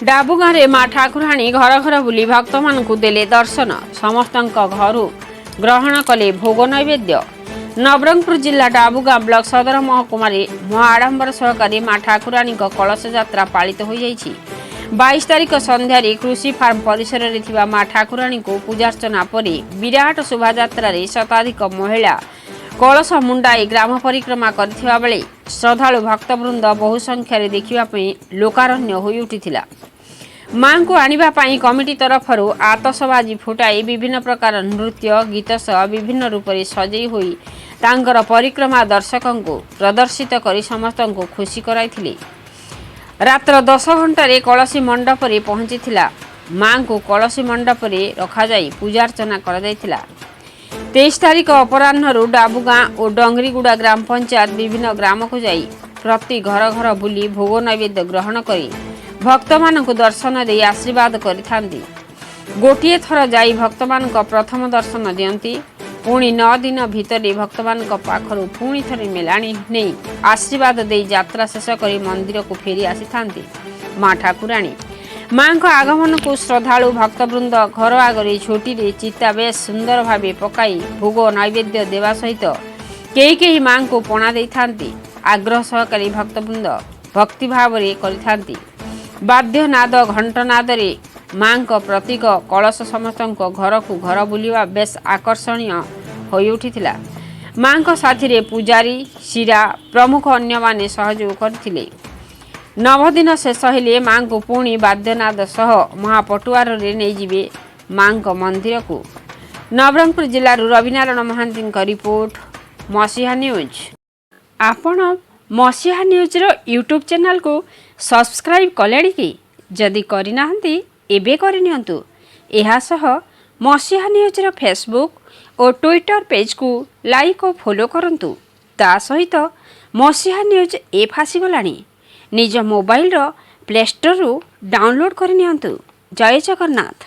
ଡାବୁଗାଁରେ ମା ଠାକୁରାଣୀ ଘର ଘର ବୁଲି ଭକ୍ତମାନଙ୍କୁ ଦେଲେ ଦର୍ଶନ। ସମସ୍ତଙ୍କ ଘରୁ ଗ୍ରହଣ କଲେ ଭୋଗ ନୈବେଦ୍ୟ। ନବରଙ୍ଗପୁର ଜିଲ୍ଲା ଡାବୁଗାଁ ବ୍ଲକ ସଦର ମହକୁମାରେ ମହା ଆଡ଼ମ୍ବର ସହକାରେ ମା ଠାକୁରାଣୀଙ୍କ କଳସ ଯାତ୍ରା ପାଳିତ ହୋଇଯାଇଛି। 22 ତାରିଖ ସନ୍ଧ୍ୟାରେ କୃଷି ଫାର୍ମ ପରିସରରେ ଥିବା ମା ଠାକୁରାଣୀଙ୍କୁ ପୂଜାର୍ଚ୍ଚନା ପରେ ବିରାଟ ଶୋଭାଯାତ୍ରାରେ ଶତାଧିକ ମହିଳା କଳସ ମୁଣ୍ଡାଇ ଗ୍ରାମ ପରିକ୍ରମା କରିଥିବା ବେଳେ ଶ୍ରଦ୍ଧାଳୁ ଭକ୍ତବୃନ୍ଦ ବହୁ ସଂଖ୍ୟାରେ ଦେଖିବା ପାଇଁ ଲୋକାରଣ୍ୟ ହୋଇଉଠିଥିଲା। ମାଙ୍କୁ ଆଣିବା ପାଇଁ କମିଟି ତରଫରୁ ଆତସବାଜି ଫୁଟାଇ, ବିଭିନ୍ନ ପ୍ରକାର ନୃତ୍ୟ ଗୀତ ସହ ବିଭିନ୍ନ ରୂପରେ ସଜେଇ ହୋଇ ତାଙ୍କର ପରିକ୍ରମା ଦର୍ଶକଙ୍କୁ ପ୍ରଦର୍ଶିତ କରି ସମସ୍ତଙ୍କୁ ଖୁସି କରାଇଥିଲେ। ରାତ୍ର 10 ଘଣ୍ଟାରେ କଳସୀ ମଣ୍ଡପରେ ପହଞ୍ଚିଥିଲା। ମାଙ୍କୁ କଳସୀ ମଣ୍ଡପରେ ରଖାଯାଇ ପୂଜାର୍ଚ୍ଚନା କରାଯାଇଥିଲା। 23 ତାରିଖ ଅପରାହ୍ନରୁ ଡାବୁଗାଁ ଓ ଡଙ୍ଗରିଗୁଡ଼ା ଗ୍ରାମ ପଞ୍ଚାୟତ ବିଭିନ୍ନ ଗ୍ରାମକୁ ଯାଇ ପ୍ରତି ଘର ଘର ବୁଲି ଭୋଗ ନୈବେଦ୍ୟ ଗ୍ରହଣ କରି ଭକ୍ତମାନଙ୍କୁ ଦର୍ଶନ ଦେଇ ଆଶୀର୍ବାଦ କରିଥାନ୍ତି। ଗୋଟିଏ ଥର ଯାଇ ଭକ୍ତମାନଙ୍କ ପ୍ରଥମ ଦର୍ଶନ ଦିଅନ୍ତି। ପୁଣି 9 ଦିନ ଭିତରେ ଭକ୍ତମାନଙ୍କ ପାଖରୁ ପୁଣି ଥରେ ମେଲାଣି ନେଇ ଆଶୀର୍ବାଦ ଦେଇ ଯାତ୍ରା ଶେଷ କରି ମନ୍ଦିରକୁ ଫେରି ଆସିଥାନ୍ତି ମା ଠାକୁରାଣୀ। ମାଙ୍କ ଆଗମନକୁ ଶ୍ରଦ୍ଧାଳୁ ଭକ୍ତବୃନ୍ଦ ଘର ଆଗରେ ଝୋଟିରେ ଚିତା ବେଶ ସୁନ୍ଦର ଭାବେ ପକାଇ ଭୋଗ ନୈବେଦ୍ୟ ଦେବା ସହିତ କେହି କେହି ମାଙ୍କୁ ପଣା ଦେଇଥାନ୍ତି। ଆଗ୍ରହ ସହକାରେ ଭକ୍ତବୃନ୍ଦ ଭକ୍ତିଭାବରେ କରିଥାନ୍ତି। ବାଦ୍ୟନାଦ, ଘଣ୍ଟନାଦରେ ମାଙ୍କ ପ୍ରତୀକ କଳସ ସମସ୍ତଙ୍କ ଘରକୁ ଘର ବୁଲିବା ବେଶ ଆକର୍ଷଣୀୟ ହୋଇଉଠିଥିଲା। ମାଙ୍କ ସାଥିରେ ପୂଜାରୀ, ଶିରା ପ୍ରମୁଖ ଅନ୍ୟମାନେ ସହଯୋଗ କରିଥିଲେ। ନବଦିନ ଶେଷ ହେଲେ ମାଙ୍କୁ ପୁଣି ବାଦ୍ୟନାଦ ସହ ମହାପଟୁଆରରେ ନେଇଯିବେ ମାଙ୍କ ମନ୍ଦିରକୁ। ନବରଙ୍ଗପୁର ଜିଲ୍ଲାରୁ ରବିନାରାୟଣ ମହାନ୍ତିଙ୍କ ରିପୋର୍ଟ, ମସିହା ନ୍ୟୁଜ୍। ଆପଣ ମସିହା ନ୍ୟୁଜ୍ର ୟୁଟ୍ୟୁବ୍ ଚ୍ୟାନେଲକୁ ସବସ୍କ୍ରାଇବ୍ କଲେଣି କି? ଯଦି କରିନାହାନ୍ତି, ଏବେ କରିନିଅନ୍ତୁ। ଏହା ସହ ମସିହା ନ୍ୟୁଜ୍ର ଫେସବୁକ୍ ଓ ଟ୍ୱିଟର ପେଜ୍କୁ ଲାଇକ୍ ଓ ଫଲୋ କରନ୍ତୁ। ତା ସହିତ ମସିହା ନ୍ୟୁଜ୍ ଏପ୍ ଆସିଗଲାଣି। ନିଜ ମୋବାଇଲର ପ୍ଲେ ଷ୍ଟୋରରୁ ଡାଉନଲୋଡ଼୍ କରିନିଅନ୍ତୁ। ଜୟ ଜଗନ୍ନାଥ।